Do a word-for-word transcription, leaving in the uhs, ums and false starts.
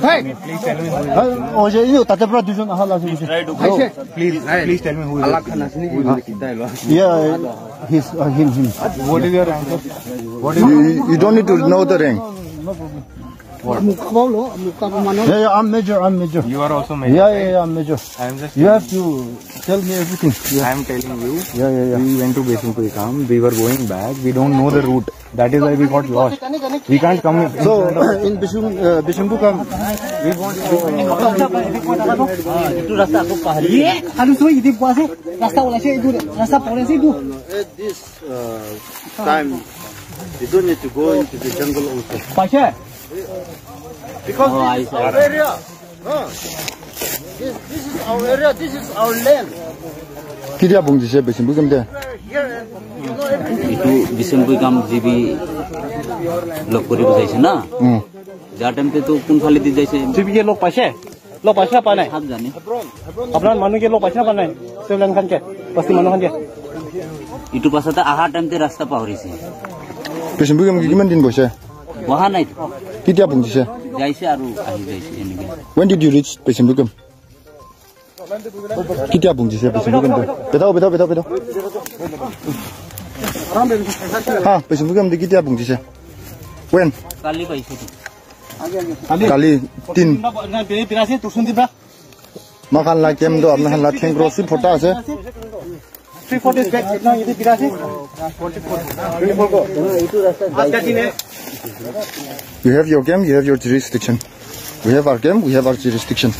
Hey! Please tell me who is. Oh, yeah, you know, tate pra dujon aha la ase. Please, please tell me who is. Alak khan ase niki? Yeah, he's, uh, him, him. What is your answer? What is you, you don't need to know the rank. Yeah, yeah, I'm major, I'm major. You are also major. Yeah, yeah, yeah, I'm major. I am just. You have to tell me everything. Yeah. I am telling you. Yeah, yeah, yeah. We went to Bishnupuram. We were going back. We don't know the route. That is why we got lost. We can't come. So, in Bishum, uh, Bishnupuram, we want to. At this, uh, time, you don't need to go into the jungle also. Because this is our area. Huh? This, this is our area, this is our land. Ketia punchise Bishnupuram te? Here, you know everything. Etu Bishnupuram G B log koribo jaise na? Hmm. Ja time te to kun phale di jaise? G B ke log paise? Log paise na pa nai? Sab jane. Apnar manu ke log paise na pa nai? Civilian khan ke, basti manu khan ke. Etu pasa te aha time te rasta pahorise. Bishnupuram ke kiman din boise? Boha nai. Ketia punchise? Jaise aru ahi jaise eneke. When did you reach Bishnupuram? Ketia punchise Bishnupuram te? Betao, betao, betao, betao. Ha, Bishnupuram te ketia punchise? When? Kali paise. Kali tin. Moikhan la camp toh apni khan la theng rosi phota ase. Three, four days back, na, yate bira ase. You have your camp, you have your jurisdiction. We have our camp, we have our jurisdiction.